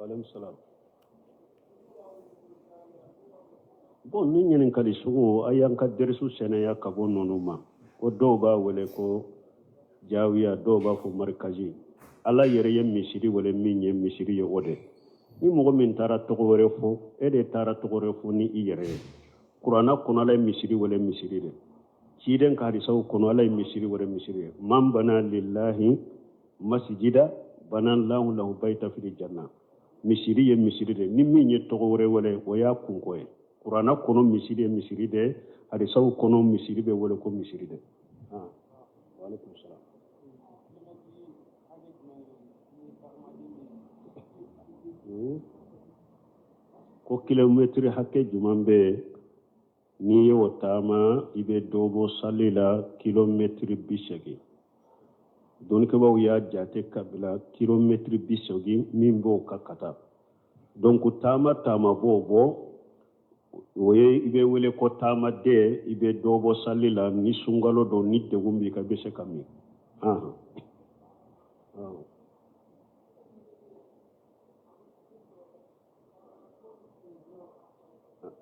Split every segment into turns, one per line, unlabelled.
Waaleykum salaam. Bon, ni ɲininkali sugu a y'an ka derisu sɛnɛya ka bɔ ninnu ma ko dɔw b'a wele ko jawiya, dɔw b'a fɔ marikazi. Ala yɛrɛ ye misiri wele min ye misiri ye o de. Ni mɔgɔ min taara tɔgɔ wɛrɛ fɔ, e de taara tɔgɔ wɛrɛ fɔ ni i yɛrɛ ye. Kuranna kɔnɔ Ala ye misiri wele misiri de. Ciden ka hadisaw kɔnɔ Ala ye misiri wele misiri ye. Man bana lillahi masijida bana lahu lahu bayita fil janna. Misiri ye misiri de. Ni min ye tɔgɔ wɛrɛ wele, o y'a kunko ye. Kuranna kɔnɔ misiri ye misiri de, hadisaw kɔnɔ misiri bɛ wele ko misiri de. Ah, wa alaikum salam. Ko kilomɛtiri hakɛ jumɛn bɛ yen n'i y'o taama i bɛ dɔ bɔ sali la kilomɛtiri 80? Dɔnnikɛbaaw y'a jate ka bila kilomɛtiri 80 min b'o kan ka taa. Donc taama taama b'o bɔ, o ye i bɛ wele ko taamaden, i bɛ dɔ bɔ sali la. Ni sunkalo don, ni degun b'i kan, i bɛ se ka min. Ahan.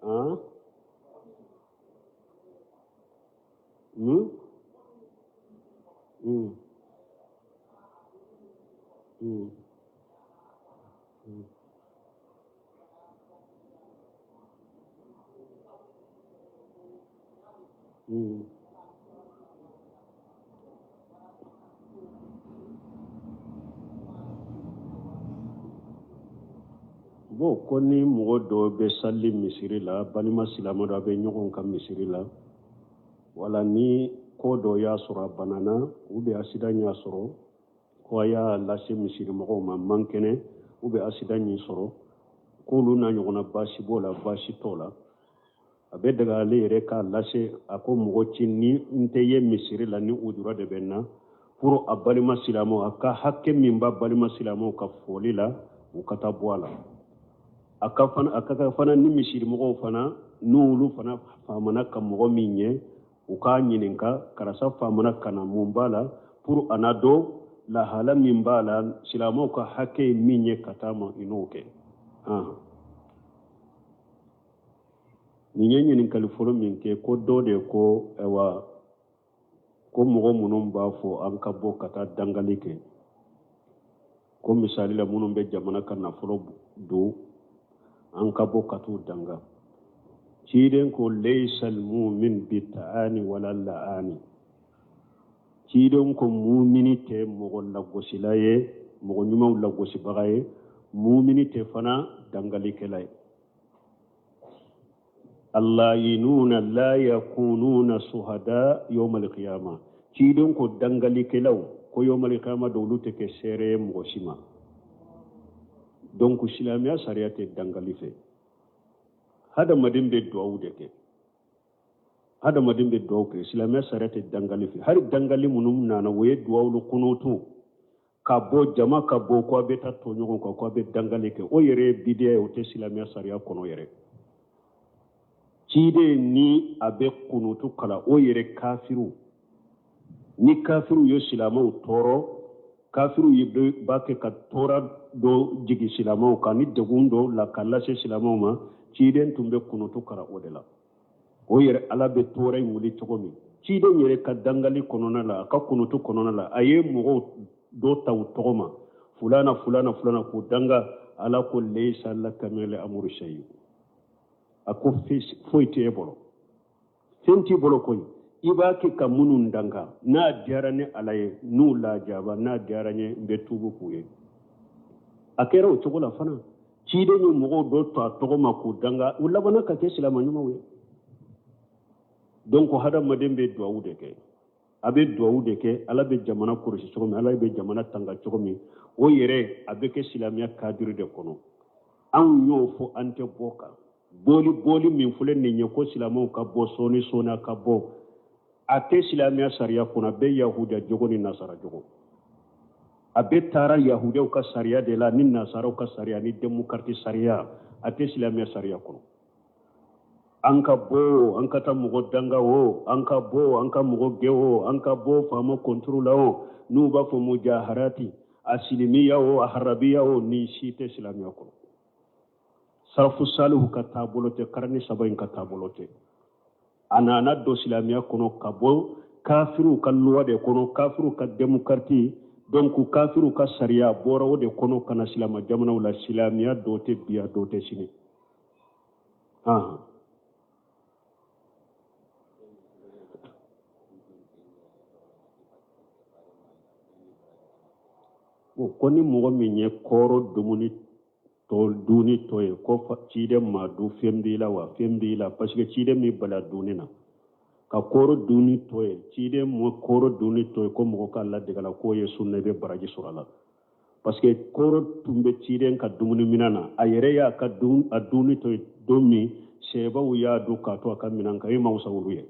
Ah. Hmm? Hmm. Hmm. Hmm. Hmm. Bon, ko ni mɔgɔ dɔ bɛ sali misiri la, balima silamɛ dɔ a bɛ ɲɔgɔn kan misiri la, wala ni ko dɔ y'a sɔrɔ, a banana ou bien accident y'a sɔrɔ, ko a y'a lase misiri mɔgɔw ma, man kɛnɛ ou bien accident y'i sɔrɔ, k'olu n'a ɲɔgɔnna, baasi b'o la? Baasi t'o la. A bɛ daga ale yɛrɛ k'a lase, a ko mɔgɔ ci ni n tɛ ye misiri la, ni ujura de bɛ n na pour a balima silamɛw, a ka hakɛ min b'a balima silamɛw ka fɔli la, u ka taa bɔ a la. A ka fana, a ka kan fana ni misiri mɔgɔw fana, n'olu fana faamana ka mɔgɔ min ye, u k'a ɲininka, karisa faamana ka na, mun b'a la, pour a n'a dɔn lahala min b'a la, silamɛw ka hakɛ ye min ye ka taa ma, i n'o kɛ. Nin ye ɲininkali fɔlɔ min kɛ, ko dɔ de ko ayiwa, ko mɔgɔ minnu b'a fɔ an ka bɔ ka taa dangali kɛ, ko misali la minnu bɛ jamana ka nafolo dun, an ka bɔ ka t'u danga. Ciden ko laysa almumin bita'ani wala la'ani. Ciden ko mumini tɛ mɔgɔ lagosila ye, mɔgɔ ɲumanw lagosibaga ye, mumini tɛ fana dangalikɛla ye. Allayinuna la yakununa suhada yawmal qiyama. Ciden ko dangalikɛlaw ko yawmal qiyama don, olu tɛ kɛ seere ye mɔgɔ si ma. Donc silamɛya sariya tɛ dangali fɛ. Hadamaden bɛ duwawu de kɛ, hadamaden bɛ duwawu kɛ. Silamɛya sariya tɛ dangali fɛ. Hali dangali minnu nana, o ye duwawulu kunutu ka bɔ jama ka bɔ ko a bɛ taa to ɲɔgɔn kan ko a bɛ dangali kɛ, o yɛrɛ ye bidiya ye, o tɛ silamɛya sariya kɔnɔ yɛrɛ. Ciden ni a bɛ kunutu kalan, o yɛrɛ kafiriw, ni kafiriw ye silamɛw tɔɔrɔ, kafiriw ye b'a kɛ ka tɔɔrɔ dɔ jigin silamɛw kan ni degun dɔ la ka lase silamɛw ma, ciden tun bɛ kunutu kalan o de la. O yɛrɛ ala bɛ tɔɔrɔ in wuli cogo min, ciden yɛrɛ ka dangali kɔnɔna la, a ka kunutu kɔnɔna la, a ye mɔgɔw dɔ ta u tɔgɔ ma, fulana fulana fulana, k'u danga. Ala ko laysa laka minal amri shay. A ko foyi tɛ e bolo, fɛn t'i bolo koyi. I b'a kɛ ka minnu danga, n'a diyara ne ala ye n'u lajaba, n'a diyara n ye n bɛ tuubu k'u ye. A kɛra o cogo la fana. Ciden ye mɔgɔw dɔ to a tɔgɔ ma k'u danga, u labanna ka kɛ silama ɲumanw ye. Donc hadamaden bɛ duwawu de kɛ, a bɛ duwawu de kɛ ala bɛ jamana kɔlɔsi cogo min, ala bɛ jamana tanga cogo min, o yɛrɛ a bɛ kɛ silamɛya kadiri de kɔnɔ. Anw y'o fɔ, an tɛ bɔ kan bɔli bɔli min filɛ nin ye ko silamɛw ka bɔ sɔɔni sɔɔni, a ka bɔ, a tɛ silamɛya sariya kɔnɔ. A bɛ yahudiya jogo ni nasara jogo, a bɛ taara yahudiyaw ka sariya de la ni nasaraw ka sariya ni demokarati sariya, a tɛ silamɛya sariya kɔnɔ. An ka bɔ an ka taa mɔgɔ danga o, an ka bɔ an ka mɔgɔ gɛn o, an ka bɔ faama kɔnturu la o, n'u b'a fɔ mujaharati. A silimiya o, a harabiya o, nin si tɛ silamɛya kɔnɔ. Salafu salihu ka taabolo tɛ, karani saba in ka taabolo tɛ. A nana don silamɛya kɔnɔ ka bɔ kafiriw ka loi de kɔnɔ, kafiriw ka démocratie, donc kafiriw ka sariya bɔra o de kɔnɔ ka na silama jamanaw la. Silamɛya dɔ tɛ bi, a dɔ tɛ sini. Han. Ko ni mɔgɔ min ye kɔɔrɔ dumuni tɔ dunni to ye, ko ciden m'a dun, fɛn b'i la wa? Fɛn b'i la, parce que ciden m'i bali dunni na. Ka kɔɔrɔ dunni to ye, ciden ma kɔɔrɔ dunni to ye ko mɔgɔ k'a ladege la k'o ye sunna, i bɛ baraji sɔrɔ a la, parce que kɔɔrɔ tun bɛ ciden ka dumuni minɛn na. A yɛrɛ y'a ka dun a dunni to ye don min, sɛbaw y'a dun k'a to a ka minɛn kan. E ma wusa olu ye.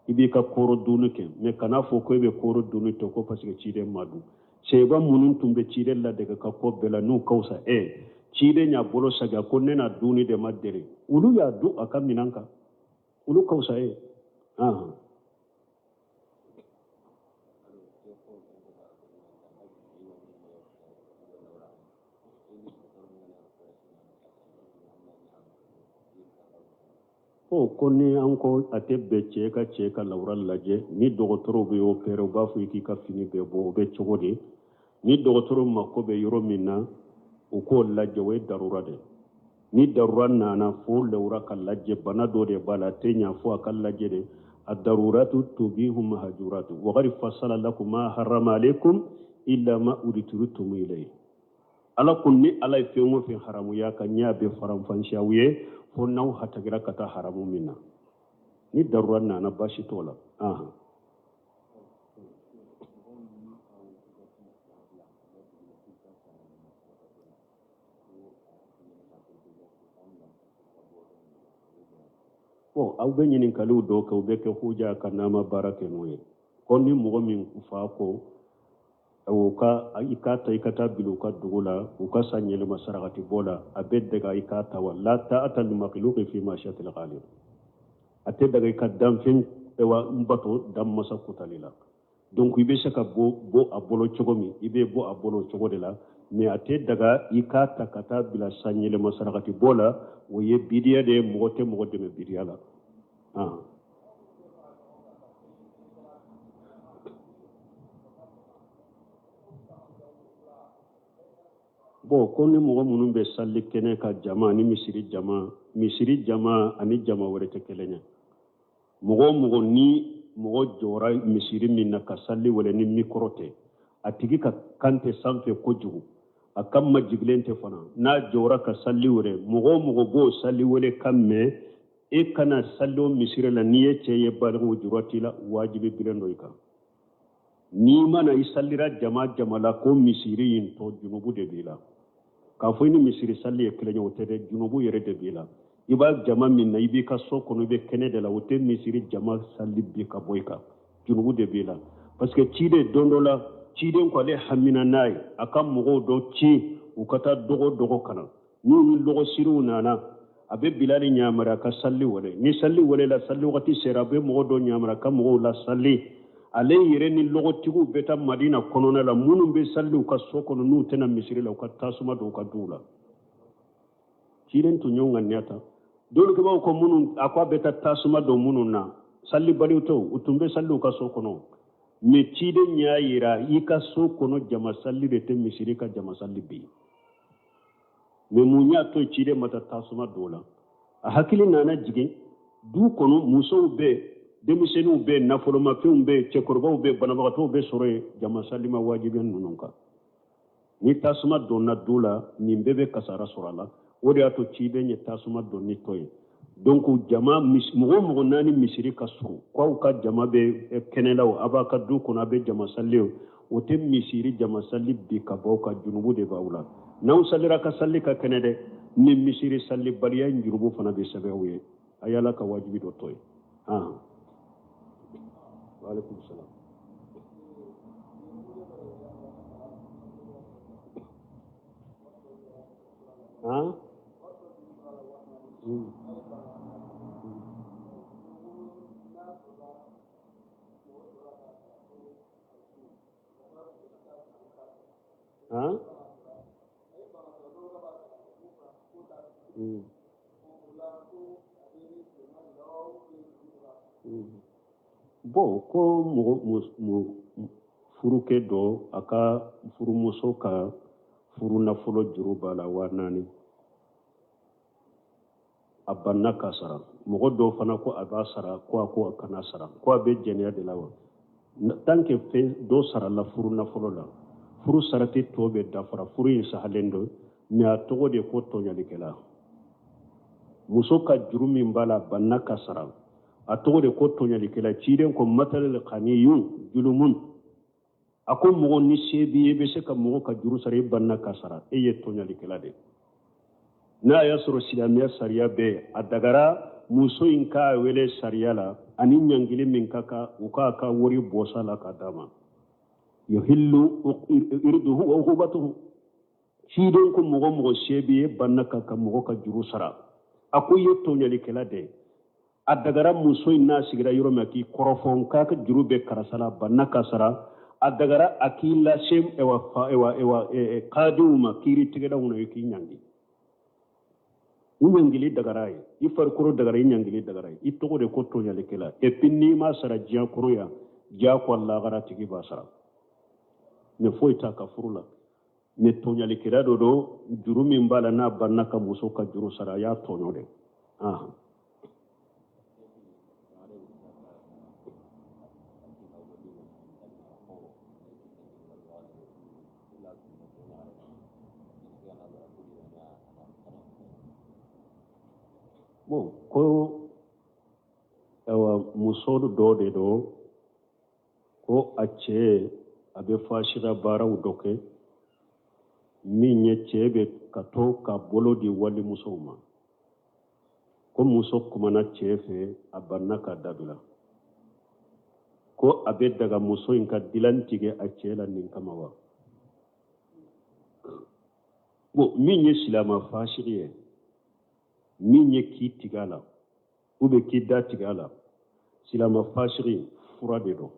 I b'i ka kɔɔrɔ dunni kɛ, mais kana fɔ ko e bɛ kɔɔrɔ dunni to ko parce que ciden m'a dun. Sɛba minnu tun bɛ ciden ladege ka ko bɛɛ la, n'u ka wusa e, ciden y'a bolo saga ko ne na dunni de ma deli, olu y'a dun a ka minɛn kan, olu ka wusa e. Ko ni an ko a tɛ bɛn cɛ ka cɛ ka lawura lajɛ, ni dɔgɔtɔrɔw bɛ opérer, u b'a fɔ i k'i ka fini bɛɛ bɔ, o bɛ cogo di? Ni dɔgɔtɔrɔw mako bɛ yɔrɔ min na, u k'o lajɛ, o ye darura de. Ni darura nana fo lawura ka lajɛ, bana dɔ de b'a la, a tɛ ɲa fo a ka lajɛ de. A daruratu tubihu mahajuratu wa qad fassala lakum ma harrama alaykum illa ma udturtum ilayhi. Ala ko ni Ala ye fɛn o fɛn haramuya ka ɲɛ, a bɛ faranfasiya aw ye fo n'aw hatagira ka taa haramu min na. Ni darura nana, baasi t'o la. Bon, aw bɛ ɲininkaliw dɔw kɛ, u bɛ kɛ huja ka n'an ma baara kɛ n'o ye. Ko ni mɔgɔ min fa ko o ka i k'a ta i ka taa bila u ka dugu la, u ka san yɛlɛma sarakati bɔ la, a bɛ daga i k'a ta wa? La ta'ata limakhluqin fi ma'siyatil khaliq. A tɛ daga i ka danfɛn wa n bato dan masa kutali la. Donc i bɛ se ka bɔ a bolo cogo min, i bɛ bɔ a bolo cogo de la, mais a tɛ daga i k'a ta ka taa bila san yɛlɛma sarakati bɔ la. O ye bidiya de ye, mɔgɔ tɛ mɔgɔ dɛmɛ bidiya la. Bon, ko ni mɔgɔ minnu bɛ sali kɛnɛ ka jama ani misiri jama, misiri jama ani jama wɛrɛ tɛ kelen ye. Mɔgɔ o mɔgɔ ni mɔgɔ jɔra misiri min na ka sali wele ni mikɔrɔ tɛ, a tigi ka kan tɛ sanfɛ kojugu, a kan majigilen tɛ fana, n'a jɔra ka sali wele, mɔgɔ o mɔgɔ b'o sali wele kan mɛn, e kana sali o misiri la. N'i ye cɛ ye baliku, jura t'i la, wajibi bilen don i kan. N'i mana i salira jama jama la ko misiri in tɔ, junubu de b'i la. K'a fɔ i ni misiri sali ye kelen ye, o tɛ dɛ, junubu yɛrɛ de b'i la. I b'a jama min na, i b'i ka so kɔnɔ, i bɛ kɛnɛ de la, o tɛ misiri jama sali bi ka bɔ i kan, junubu de b'i la. Parce que ciden don dɔ la, ciden ko ale hamina n'a ye a ka mɔgɔw dɔ ci u ka taa dɔgɔ dɔgɔ ka na. N'u ni lɔgɔsiriw nana, a bɛ bilali ɲamara ka sali wele. Ni sali welela, sali wagati sera, a bɛ mɔgɔ dɔ ɲamara ka mɔgɔw la sali. Ale yɛrɛ ni lɔgɔtigiw bɛ taa Madina kɔnɔna la, minnu bɛ sali u ka so kɔnɔ, n'u tɛna misiri la, u ka tasuma don u ka duw la. Ciden tun y'o ŋaniya ta. Dɔnnikɛbaaw ko minnu a ko a bɛ taa tasuma don minnu na, salibaliw tɛ, u tun bɛ sali u ka so kɔnɔ, mais ciden y'a yira i ka so kɔnɔ jama sali de tɛ misiri ka jama sali bi. Mais mun y'a to ciden ma taa tasuma don o la? A hakili nana jigin du kɔnɔ, musow bɛ, denmisɛnninw bɛ, nafolomafɛnw bɛ, cɛkɔrɔbaw bɛ, banabagatɔw bɛ sɔrɔ yen, jama sali ma wajibi ninnu kan. Ni tasuma donna du la, nin bɛɛ bɛ kasara sɔrɔ a la. O de y'a to ciden ye tasuma donni to yen. Donc jama mɔgɔ o mɔgɔ naani misiri ka surun, k'aw ka jama bɛ kɛnɛ la o, a b'a ka du kɔnɔ, a bɛ jama sali o, o tɛ misiri jama sali bi ka bɔ aw ka, junubu de b'aw la. N'aw salira ka sali ka kɛnɛ dɛ, ni misiri salibaliya in jurubu fana bɛ sɛbɛn aw ye. A y'Ala ka wajibi dɔ to yen. Wa alaikum salam. Han? Han? Bon, ko mɔgɔ furukɛ dɔ a ka furumuso ka furu nafolo juru b'a la 4000, a banna k'a sara. Mɔgɔ dɔw fana ko a b'a sara, ko a ko a kana sara, ko a bɛ jɛnɛya de la wa? Tant que fɛn dɔ sarala furu nafolo la, furu sarati tɔ bɛ dafara, furu in sahalen don, mais a tɔgɔ de ko tɔɲalikɛla. Muso ka juru min b'a la, a banna ka sara, a tɔgɔ de ko tɔɲalikɛla. Ciden ko matalil ganiyu julumun, a ko mɔgɔ ni se b'i ye, i bɛ se ka mɔgɔ ka juru sara, i banna ka sara, e ye tɔɲalikɛla de. N'a y'a sɔrɔ silamɛya sariya bɛ a dagara muso in k'a wele sariya la, ani ɲangili min ka kan, u k'a ka wari bɔsa la ka d'a ma. Yuhillu irduhu wa uqubatuhu. Ciden ko mɔgɔ mɔgɔ se b'i ye, banna ka mɔgɔ ka juru sara, a ko i ye tɔɲalikɛla de ye. A dagara muso in n'a sigira yɔrɔ min k'i kɔrɔfɔ k'a ka juru bɛ karisa la, banna ka sara, a dagara a k'i lase ewa fa ewa ewa kadiw ma, kiiritigɛlaw na, i k'i ɲangi. I ɲangili dagara ye, i farikolo dagara, i ɲangili dagara ye, i tɔgɔ de ko tɔɲalikɛla. Et puis n'i ma sara diɲɛ kɔnɔ yan, diyagoya lagara tigi b'a sara, mais foyi t'a ka furu la. Mais tɔɲalikɛla dɔ don, juru min b'a la n'a banna ka muso ka juru sara, a y'a tɔɲɔ de. Bon, ko awa muso dɔ de don, ko a cɛ a bɛ fasiya baaraw dɔ kɛ, min ye cɛ bɛ ka to ka bolo di walimusow ma, ko muso kumana cɛ fɛ, a banna k'a dabila, ko a bɛ daga muso in ka dilan tigɛ a cɛ la nin kama wa? Bon, min ye silama fasigi ye, min ye k'i tigɛ a la ou bien k'i da tigɛ a la, silama fasigi fura de don.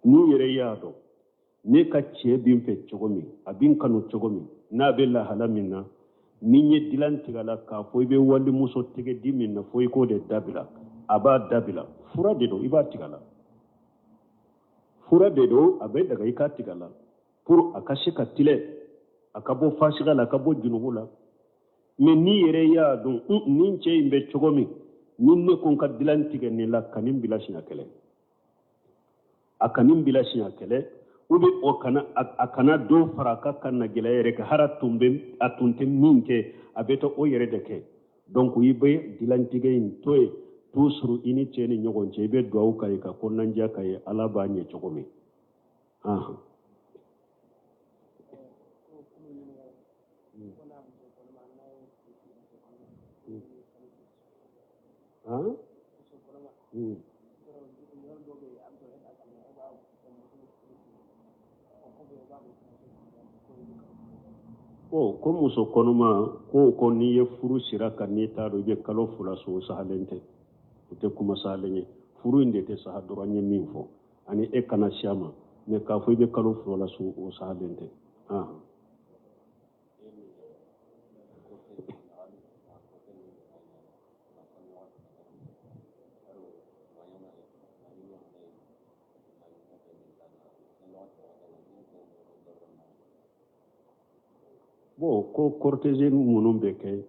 N'i yɛrɛ y'a dɔn ne ka cɛ bɛ n fɛ cogo min, a bɛ n kanu cogo min, n'a bɛ lahala min na, ni n ye dilan tigɛ a la k'a fɔ i bɛ walimuso tɛgɛ di min na, fo i k'o de dabila, a b'a dabila, fura de don, i b'a tigɛ a la. Fura de don, a bɛ daga i k'a tigɛ a la pour a ka se ka tilɛ, a ka bɔ fasiga la, a ka bɔ junubu la. Mais n'i yɛrɛ y'a dɔn nin cɛ in bɛ cogo min, ni ne ko n ka dilan tigɛ nin la, ka nin bila siɲɛ kelen, a ka nin bila siɲɛ kelen, ou bien o kana a kana dɔ fara a ka kan na gɛlɛya yɛrɛ kan, hali a tun tɛ min kɛ, a bɛ taa o yɛrɛ de kɛ. Donc i bɛ dilantigɛ in to yen, toujours i ni cɛ ni ɲɔgɔn cɛ, i bɛ duwawu k'a ye, ka kɔnɔnandiya k'a ye, Ala b'a ɲɛ cogo min. Han? Ko muso kɔnɔma ko n'i ye furu sira kan, n'i t'a dɔn i bɛ kalo 2 so, sahalen tɛ, o tɛ kuma sahalen ye. Furu in de tɛ saha dɔrɔn, n ye min fɔ ani e kana si a ma, mais k'a fɔ i bɛ kalo 2 la so, o sahalen tɛ. Bon, ko cortège minnu bɛ kɛ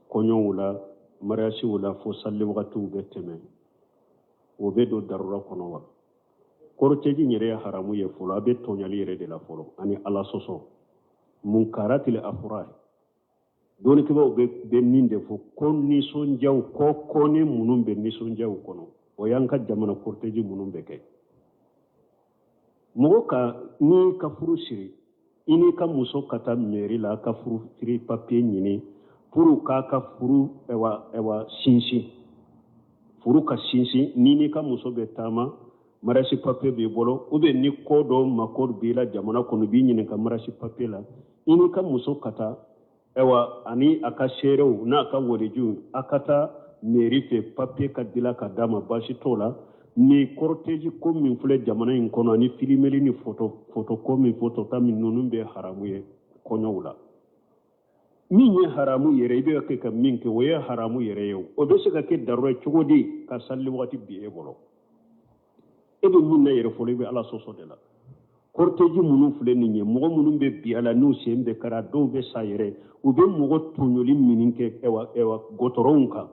kɔɲɔw la, mariagew la, fo sali wagatiw bɛ tɛmɛ, o bɛ don darura kɔnɔ wa? Cortège yɛrɛ ye haramu ye fɔlɔ, a bɛ tɔɲali yɛrɛ de la fɔlɔ, ani Ala sɔsɔ. Munkaratil afrah, dɔnnikɛbaaw bɛ min de fɔ, ko nisɔndiyaw, ko kɔni minnu bɛ nisɔndiyaw kɔnɔ, o y'an ka jamana cortège minnu bɛ kɛ. Mɔgɔ ka n'i ka furu siri, i n'i ka muso ka taa mairie la, ka furu siri papier ɲini pour k'a ka furu ɛwa sinsin, furu ka sinsin. N'i n'i ka muso bɛ taama, mariage papier b'i bolo, ou bien ni ko dɔ mako b'i la jamana kɔnɔ, b'i ɲininka mariage papier la, i n'i ka muso ka taa ɛwa ani a ka seerew n'a ka warijiw, a ka taa mairie fɛ, papier ka dila ka d'a ma, baasi t'o la. Nin cortège ko min filɛ jamana in kɔnɔ ani filimeli ni foto foto ko min foto ta min ninnu bɛɛ haramu ye kɔɲɔw la. Min ye haramu yɛrɛ i bɛ kɛ ka min kɛ o ye haramu yɛrɛ ye o bɛ se ka kɛ darura ye cogo di ka sali wagati bin e bolo e bɛ min na yɛrɛ fɔlɔ i bɛ ala sɔsɔ de la cortège minnu filɛ nin ye mɔgɔ minnu bɛ bin a la n'u sen bɛ kari dɔw bɛ sa yɛrɛ u bɛ mɔgɔ tɔɲɔli minnu kɛ ɛwa ɛwa gɔtɔrɔnw kan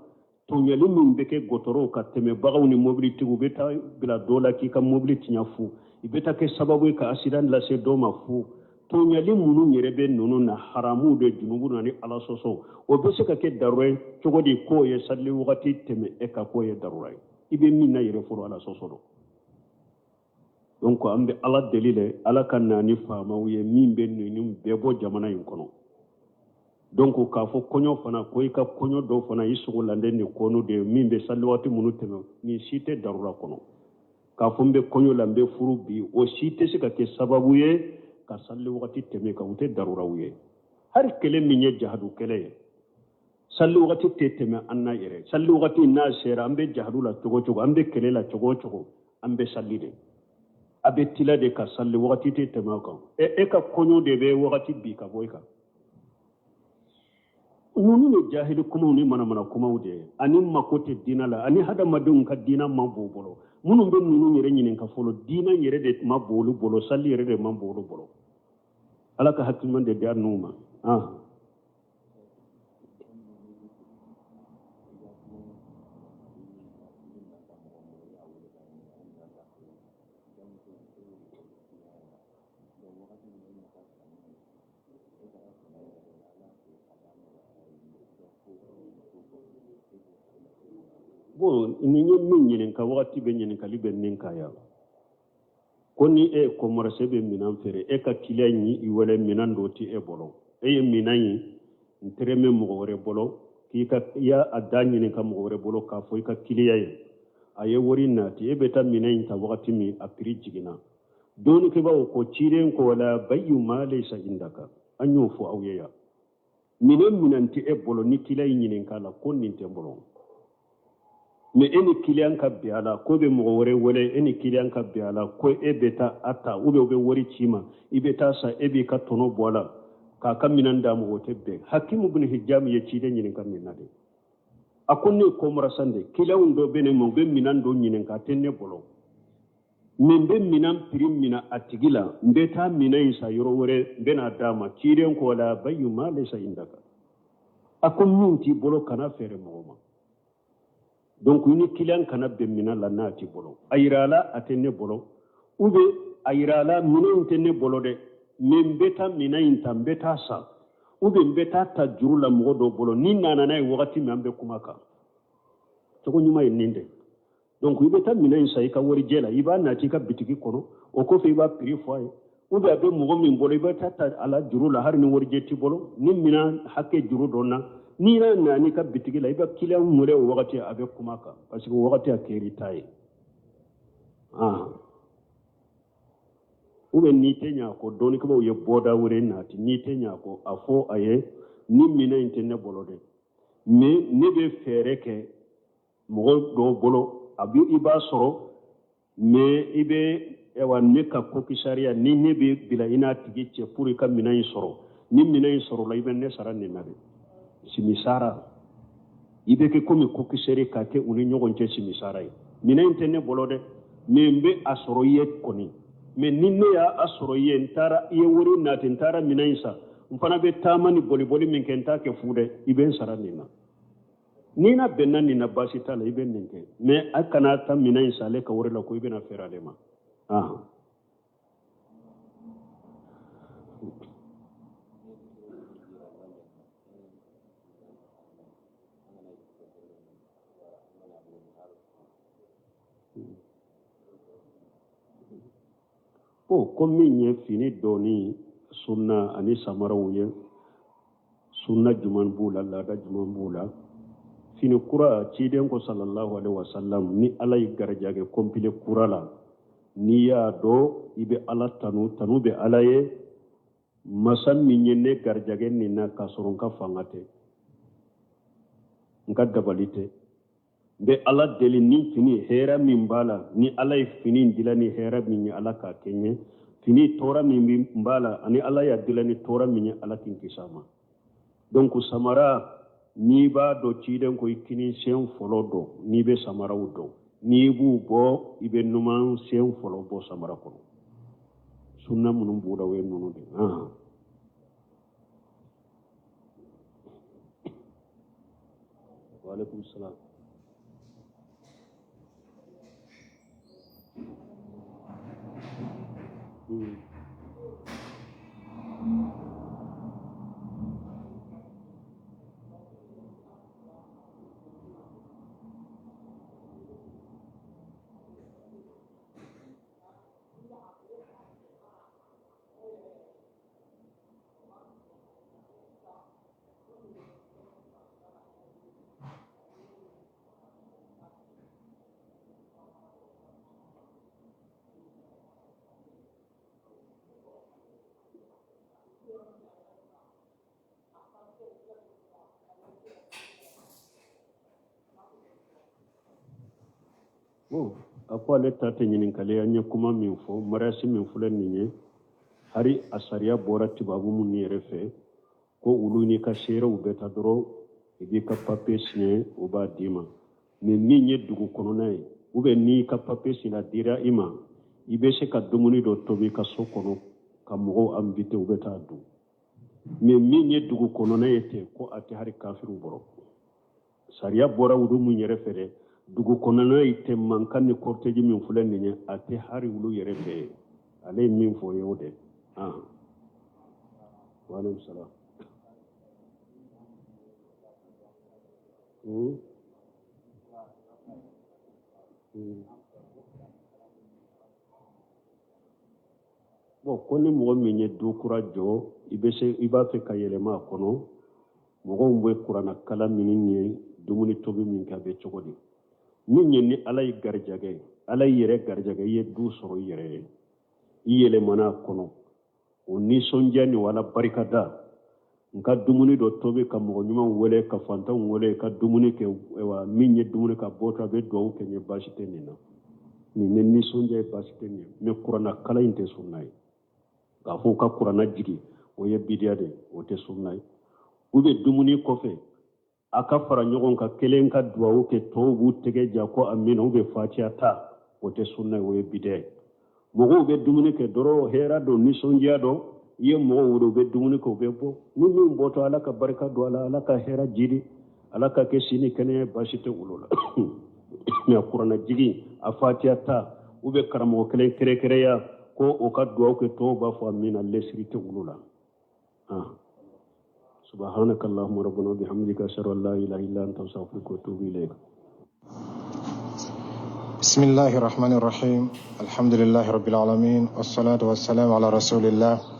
tɔɲɔli min bɛ kɛ gɔtɔrɔw kan tɛmɛbagaw ni mobilitigiw bɛ taa bila dɔ la k'i ka mobili tiɲɛ fu i bɛ taa kɛ sababu ye ka asidan lase dɔ ma fu tɔɲɔli minnu yɛrɛ bɛ ninnu na haramu de junubu na ni ala sɔsɔ o bɛ se ka kɛ darura ye cogo di k'o ye sali wagati tɛmɛ e kan k'o ye darura ye i bɛ min na yɛrɛ fɔlɔ ala sɔsɔ don donc an bɛ ala deli dɛ ala ka na ni faamaw ye min bɛ ninnu bɛɛ bɔ jamana in kɔnɔ donc k'a fɔ kɔɲɔ fana ko i ka kɔɲɔ dɔw fana i sogolanden ni kɔnɔ de ye min bɛ sali waati minnu tɛmɛ nin si tɛ darura kɔnɔ k'a fɔ n bɛ kɔɲɔ la n bɛ furu bi o si tɛ se ka kɛ sababu ye ka sali wagati tɛmɛ kan o tɛ daruraw ye hali kɛlɛ min ye jahadu kɛlɛ ye sali wagati tɛ tɛmɛ an na yɛrɛ sali wagati n'a sera an bɛ jahadu la cogo cogo an bɛ kɛlɛ la cogo o cogo an bɛ sali de a bɛ tila de ka sali wagati tɛ tɛmɛ o kan e ka kɔɲɔ de bɛ wagati bin ka bɔ i kan ninnu ye jahili kumaw ni manamana kumaw de ye ani mako tɛ diina la ani hadamadenw ka diina man bon u bolo minnu bɛ ninnu yɛrɛ ɲininka fɔlɔ diina yɛrɛ de man bon olu bolo sali yɛrɛ de man bon olu bolo ala ka hakiliman de di an n'u ma ah. Bon nin ye min ɲininka wagati bɛ ɲininkali bɛ nin kan yan ko ni e ye commerçant bɛ minan feere e ka kiliyan y'i wele minan dɔ ti e bolo e ye minan ye n tɛrɛmɛ mɔgɔ wɛrɛ bolo k'i ka i y'a da ɲininka mɔgɔ wɛrɛ bolo k'a fɔ i ka kiliyan ye a ye wari nati e bɛ taa minan in ta wagati min a prix jiginna dɔnnikɛbaaw ko ciden ko wala bayu ma laysa indaka an y'o fɔ aw ye yan minɛn minɛn tɛ e bolo ni kiliyan y'i ɲininka la ko nin tɛ n bolo mais e ni kiliyan ka bɛn a la ko bɛ mɔgɔ wɛrɛ wele e ni kiliyan ka bɛn a la ko e bɛ taa a ta ou bien u bɛ wari ci ma i bɛ taa san e b'i ka tɔnɔ bɔ a la k'a ka minɛn d'a ma o tɛ bɛn hakimu bin hijam ye ciden ɲininka nin na de a ko ne ye commerçant de kiliyanw dɔ bɛ ne ma u bɛ minɛn dɔ ɲininka a tɛ ne bolo mais n bɛ minɛn prix mina a tigi la n bɛ taa minɛn in san yɔrɔ wɛrɛ n bɛ n'a d'a ma ciden ko la bayu ma laysa indaka a ko min t'i bolo kana feere mɔgɔ ma donc i ni kiliyan kana bɛn minɛn la n'a t'i bolo a yira a la a tɛ ne bolo ou bien a yira a la minɛn in tɛ ne bolo dɛ mais n bɛ taa minɛn in ta n bɛ taa san ou bien n bɛ taa ta juru la mɔgɔ dɔ bolo ni nana n'a ye wagati min an bɛ kuma kan cogo ɲuman ye nin de donc i bɛ taa minɛn in san i ka warijɛ la i b'a nati i ka bitigi kɔnɔ o kɔfɛ i b'a prix fɔ a ye ou bien a bɛ mɔgɔ min bolo i bɛ taa ta a la juru la hali ni warijɛ t'i bolo ni minɛn hakɛ juru dɔ na n'i y'a na n'i ka bitigi la i bɛ kiliyan wele o wagati a bɛ kuma kan parce que o wagati a kɛr'i ta ye ah. ou bien n'i tɛ ɲɛ a kɔ dɔnnikɛbaaw ye bɔda wɛrɛ nati n'i tɛ ɲɛ a kɔ a fɔ a ye nin minɛn in tɛ ne bolo dɛ mais ne bɛ fɛɛrɛ kɛ mɔgɔ dɔw bolo a bɛ i b'a sɔrɔ mais i bɛ ayiwa ne ka commissariat ni ne bɛ bila i n'a tigi cɛ pour i ka minɛn in sɔrɔ ni minɛn in sɔrɔla i bɛ ne sara nin na dɛ simisara i bɛ kɛ komi commissaire k'a kɛ u ni ɲɔgɔn cɛ simisara ye minɛn in tɛ ne bolo dɛ mais n bɛ a sɔrɔ i ye kɔni mais ni ne y'a sɔrɔ i ye n taara i ye wari nati n taara minɛn in san n fana bɛ taama ni boliboli min kɛ n t'a kɛ fu dɛ i bɛ n sara nin na n'i na bɛnna nin na baasi t'a la i bɛ nin kɛ mais a kana taa minɛn in san ale ka wari la ko i bɛna feere ale ma ah. Ko ko min ye fini donni sunna ani samaraw ye sunna jumɛn b'u la laada jumɛn b'u la fini kura ciden ko sallallahu alaihi wasallam ni ala y'i garijɛgɛ complet kura la n'i y'a don i bɛ ala tanu tanu bɛ ala ye masa min ye ne garijɛgɛ nin na k'a sɔrɔ n ka fanga tɛ n ka dabali tɛ N bɛ Ala deli ni fini hɛrɛ min b'a la, ni Ala ye fini dila ni hɛrɛ min ye, Ala k'a kɛ n ye. Fini tɔɔrɔ min b'a la, ani Ala y'a dila ni tɔɔrɔ min ye, Ala k'i kisi a ma. Donc samara, n'i b'a dɔn ciden ko i kinin sen fɔlɔ don, n'i bɛ samaraw dɔn, n'i b'u bɔ, i bɛ numan sen fɔlɔ bɔ samara kɔnɔ. Sunna minnu b'u la, o ye ninnu de ye. Waaleykum salaam. Bon, a ko ale ta tɛ ɲininkali ye. An ye kuma min fɔ, mariage min filɛ nin ye, hari a sariya bɔra tubabu minnu yɛrɛ fɛ, ko olu n'i ka seerew bɛ taa dɔrɔn, i b'i ka papiye siɲɛ, o b'a d'i ma. Mais min ye dugu kɔnɔna ye, ou bien n'i ka papiye siɲɛ dira i ma, i bɛ se ka dumuni dɔ tobi i ka so kɔnɔ ka mɔgɔw invité, u bɛ taa dun. Mais min ye dugu kɔnɔna ye ten, ko a tɛ hari kafiriw bɔrɔ. Sariya bɔra olu mun yɛrɛ fɛ dɛ, dugu kɔnɔna ye tɛ mankan ni cortège min filɛ nin ye, a tɛ hari olu yɛrɛ fɛ yen. Ale ye min fɔ ye o de. Waaleykum salaam. Bon, ko ni mɔgɔ min ye du kura jɔ, i bɛ se, i b'a fɛ ka yɛlɛma a kɔnɔ, mɔgɔw bɛ kuranna kalan min ye, dumuni tobi min kɛ, a bɛ cogo di? Min ye ni Ala ye garijɛgɛ, Ala y'i yɛrɛ garijɛgɛ, i ye du sɔrɔ i yɛrɛ ye, i yɛlɛmana a kɔnɔ, o nisɔndiya ni wala barikada, n ka dumuni dɔ tobi ka mɔgɔ ɲumanw wele, ka fantanw wele, ka dumuni kɛ, wa min ye dumuni ka bɔtɔ, a bɛ dugawu kɛ n ye, baasi tɛ nin na. Nin ni nisɔndiya ye, baasi tɛ nin ye. Mais kuranna kalan in tɛ sunna ye. K'a fɔ u ka kuranna jigin, o ye bidiya de ye, o tɛ sunna ye. U bɛ dumuni kɔfɛ, a ka fara ɲɔgɔn kan, kelen ka duwawu kɛ, tɔw b'u tɛgɛ ja ko amina, u bɛ fatiya ta, o tɛ sunna ye, o ye bidiya ye. Mɔgɔw bɛ dumuni kɛ dɔrɔn, hɛrɛ don, nisɔndiya don, i ye mɔgɔw wele, u bɛ dumuni kɛ, u bɛ bɔ. Ni min bɔtɔ, Ala ka barika don a la, Ala ka hɛrɛ jidi, Ala ka kɛ sini kɛnɛya, baasi tɛ olu la. Mais kuranna jigin, a fatiya ta, u bɛ karamɔgɔ kelen kɛrɛkɛrɛya ko o ka duwawu kɛ, tɔw b'a fɔ amina, lesiri tɛ olu la. سبحانك اللهم ربنا وبحمدك، أشهد أن لا إله إلا أنت، أستغفرك وأتوب إليك.
بسم الله الرحمن الرحيم، الحمد لله رب العالمين، والصلاة والسلام على رسول الله.